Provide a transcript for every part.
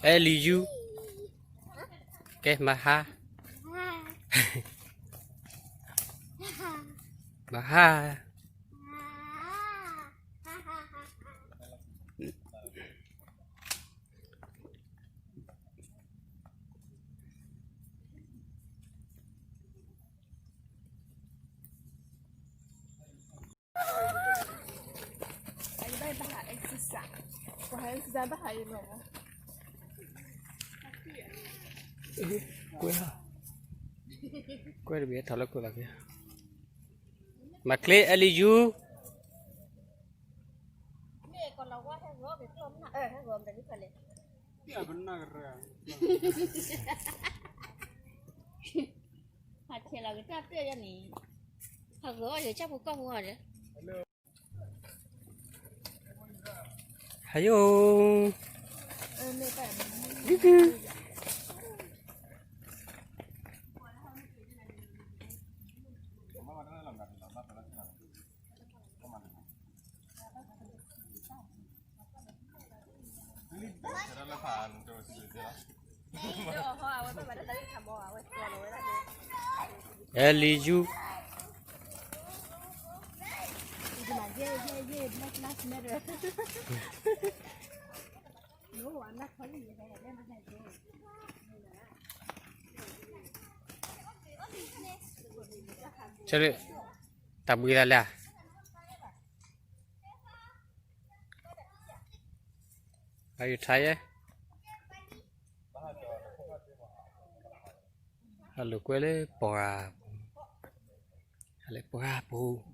အဲလံယူ, ကဲမဟါ, မဟါ. ကွဲ, ကွဲတဘ့ၣ်ထီၣ်လၢကွဲးဘၣ်က့ၤ, မၤချ့အဲလံယူ. ဟးဆဲးလီၤကတၢၢ်တၢၢ်ယၤန့ၣ်, ဟးဂီၤအီၣ်ယဆၣ်ဖိကီၢ်ဖိအီၤဒီး, ဟါယိၣ်, ဒုဒု. အဲလံယူ, ဆၢလၢ, တၢ်ဘှံးသးလဲၣ်. Are you tired? ဟဲလိာ်ကွဲလၢပှၢ်ပူၤ, ဟဲလၢပှၢ်ပူၤ.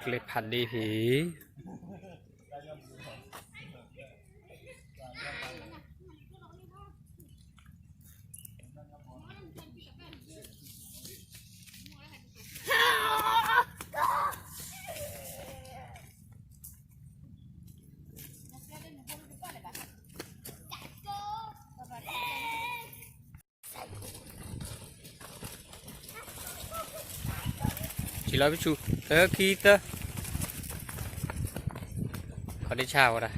ကျဲဖးဒ့ဖံး, ထံၣ်လီၤပဆူၣ်, သၢခံသၢ, ခီၣ်ဒ့ဆါဝဲဒၣ်.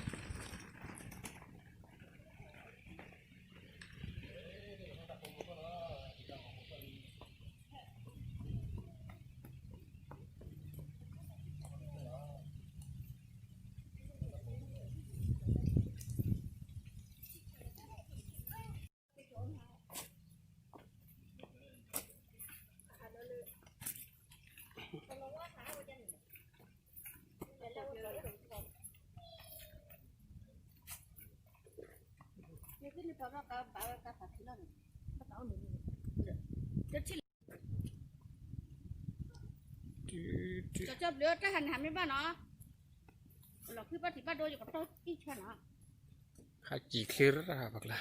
ကၠီဘျုးတၢ်ဟးနဟးမ့ၢ်ဘၣ်နီၤ, လီၤဖုဘၣ်ထံးဘၣ်ဒိယကတီၢ်တံၢ်ဆၢနီၤ, ခါစံးချ့ရၣ်ပကျါ, ဟးလၢ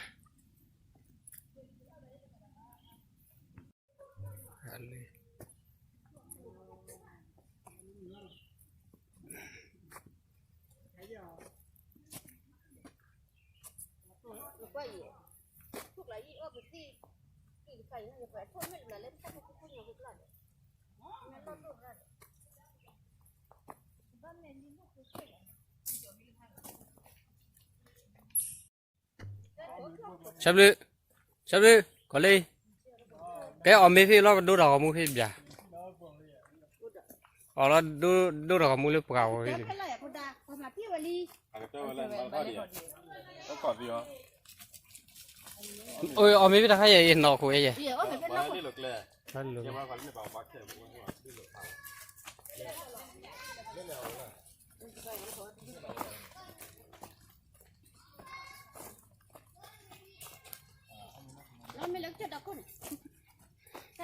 ဆၢဘျုး, ဆၢဘျုး, ကီၤလံ, ကဲအီၣ်မ့ၤဖဲလီၤ ကဒိတၢ်ဂီၤမူဖဲဘၣ်, အီၣ်လီၤဒိတၢ်ဂီၤမူလၢပှၢ်ဝဲဖဲန့ၣ်, အီၣ်မ့ၤဖဲတခါယဲၢ် ယနီၢ်ခိၣ်ယဲၢ်, လီ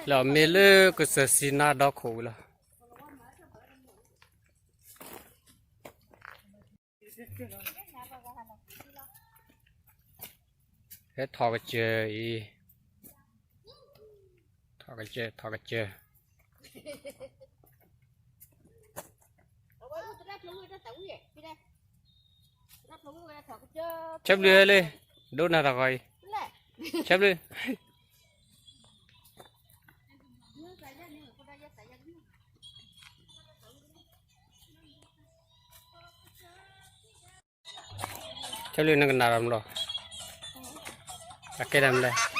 ၤမ့ၢ်လၢကစၢၢ်စံနါဒီခိၣ်ဝံၤလီၤ. ဟဲထီၣ်ကစၢၢ်အံၤ, ထီၣ်ကစၢၢ် ထီၣ်ကစၢၢ်. ဆၢဘျုးလံ, ဒိကနၣ်တၢ်ဂီၤအံၤ, ဆၢဘျုး. ဆၢဘျုး နကနၣ်တၢ်မလီၤ, အကဲတၢ်မလဲၣ်.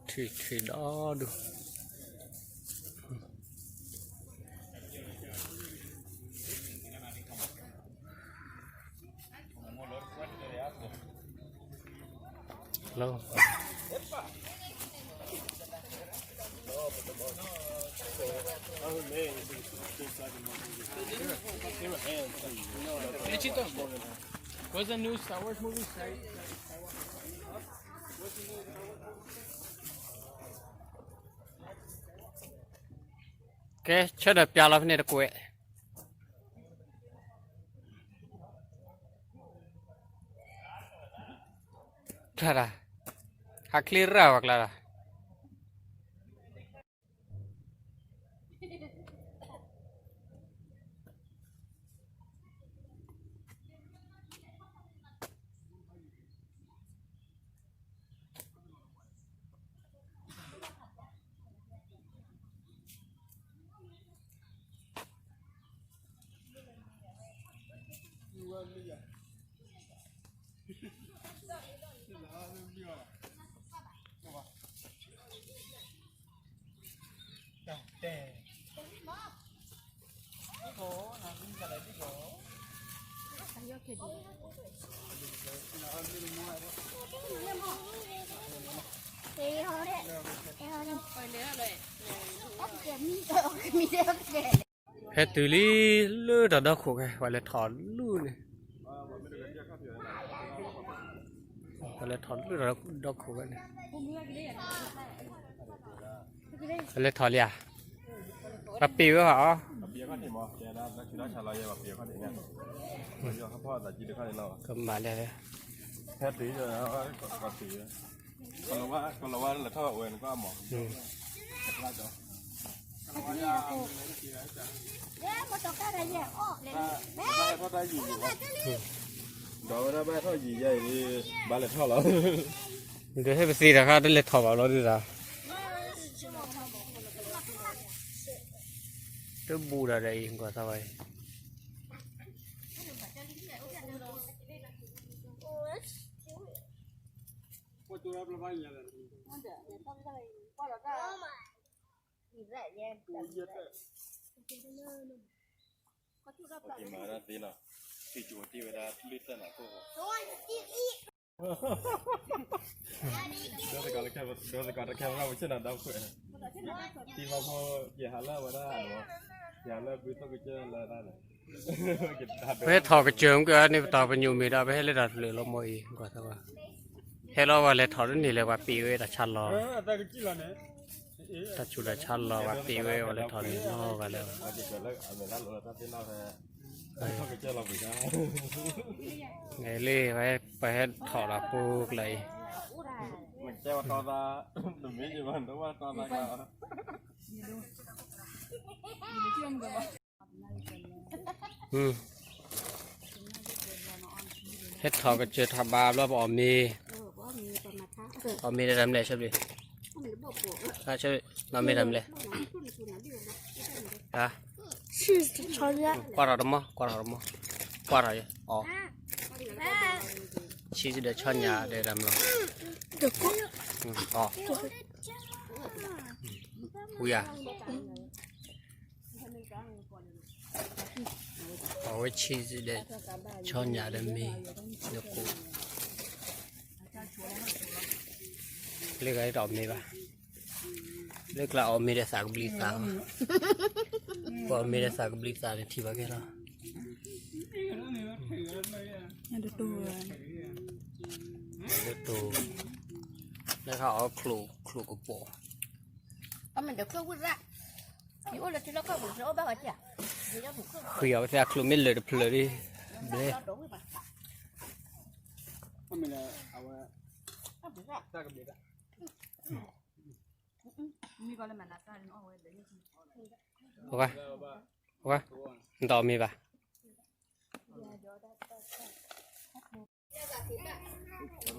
ထံၣ်ထံၣ်ဒီဒူၣ်. ကဲ ဆၢထၢၣ်ပၠးလီၤဖဲန့ၣ်တကွဲး. ကျါတၢ်, ဟးချ့ရၣ်ဝဲကျါတၢ်. ဖဲတုၤလံလၢတၢ်ဒီခိၣ်ခဲ ပှၤလဲၤထီၣ်လၢတၢ်ဒီခိၣ်, ပှၤလဲၤထီၣ်လၢတၢ်ဒီခိၣ်ဝဲန့ၣ်, ပှၤလဲၤထီၣ်လံဧါ, ပှၤပ့ၤဝဲဟီၣ်အီၤ, ကမၤလဲၣ်, ကလီၤဝါလဲၤထီၣ်ဝဲန့ၣ်ကမၣ် ဒီးဝဲဒၣ်ဘၣ်ထီၣ်ယံၤယဲအံၤ ဘၣ်လဲၤထီၣ်လီၤ, ဒီးဟဲပသ့တၢ်ခါ တလဲၤထီၣ်ဘၣ်လီၤဒုးတၢ်, တဘူၣ်တၢ်ဒီးအံၤ ကွၢ်သးဝဲအံၤ. ဒီးသကိးတခဲဘၣ် ပဆ့ၣ်နီၤဒီခွဲး, ထံလီၤဖိယဟးလၢဝဲဒၣ်, ယဟးလၢဘုသိၣ်ကစၢၢ်လၢဒၣ်န့ၣ်, ပဟဲထီၣ်ကစၢၢ်မ့ၢ်ကန့ၣ် ပတၢ်ပညိၣ်မ့ၢ်ဒီး ပဟဲလၢတၢ်တဖျၢၣ်လီၤမ့ၢ်အံၤ ကွၢ်သးဝဲ, ဟဲလီၤဝဲလဲၤထီၣ်တန့ၢ်လၢပှၤပ့ၤဝဲတၢ်ဆါလီၤ, တၢ်ဆူးတၢ်ဆါလီၤ ပှၤပ့ၤဝဲ ပှၤလဲၤထီၣ်န့ၢ်နီတဂၤလၢၤဘၣ်. လၢ ပဟဲထီၣ်ဒီးဖိကျါအံၤ, ဟဲထီၣ်ကစၢၢ်ထီၣ်ဘးဘျီ ပအီၣ်မ့ၤ, အီၣ်မ့ၤဒီးတၢ်မလဲၣ် ဆၢဘျုး, ဆၢဘျုး အီၣ်မ့ၤတၢ်မလဲၣ်, ကွၢ်ထီၣ်တမီၢ် ကွၢ်ထီၣ်တမီၢ်, ကွၢ်ထီၣ်ယဲ အီၣ်, ဆံးဒီးဆီညၣ်ဒီးတၢ်မလီၤ, အီၣ်, ဝံၤဧါ. ဝဲ cheese ဒီး ဆီညၣ်ဒီးမ့ၤ နကိး လၢဂၤတအီၣ်မ့ၤဘၣ်. လၢကျါအီၣ်မ့ၤဒီးသးကဘျံးသး, ပှၤအီၣ်မ့ၤဒီးသးကဘျံးသးန့ၣ်ထံၣ်ဘၣ်ကဲလီၤ. လၢတိၤ, လၢခါအီၣ်ချိၣ်ကပီၤ, ဃံအီၣ်ဝဲသ့ၣ်အချိၣ်မ့ၢ်လၢာ်တဖျၢၣ်ဒီး ဘျဲ ဝဲ, ဝဲ, နတအီၣ်မ့ၤဘၣ်. အီၣ်ဒီး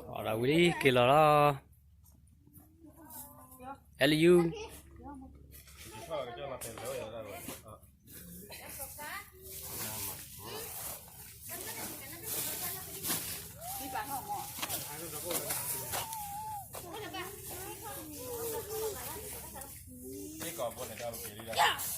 ဝံၤလံက့ၤလီၤလီၤ. L U. မ့ၢ်ကီၢ်ဘိန့ၣ် တၢ်အိၣ်က့ၤလံလီၤ.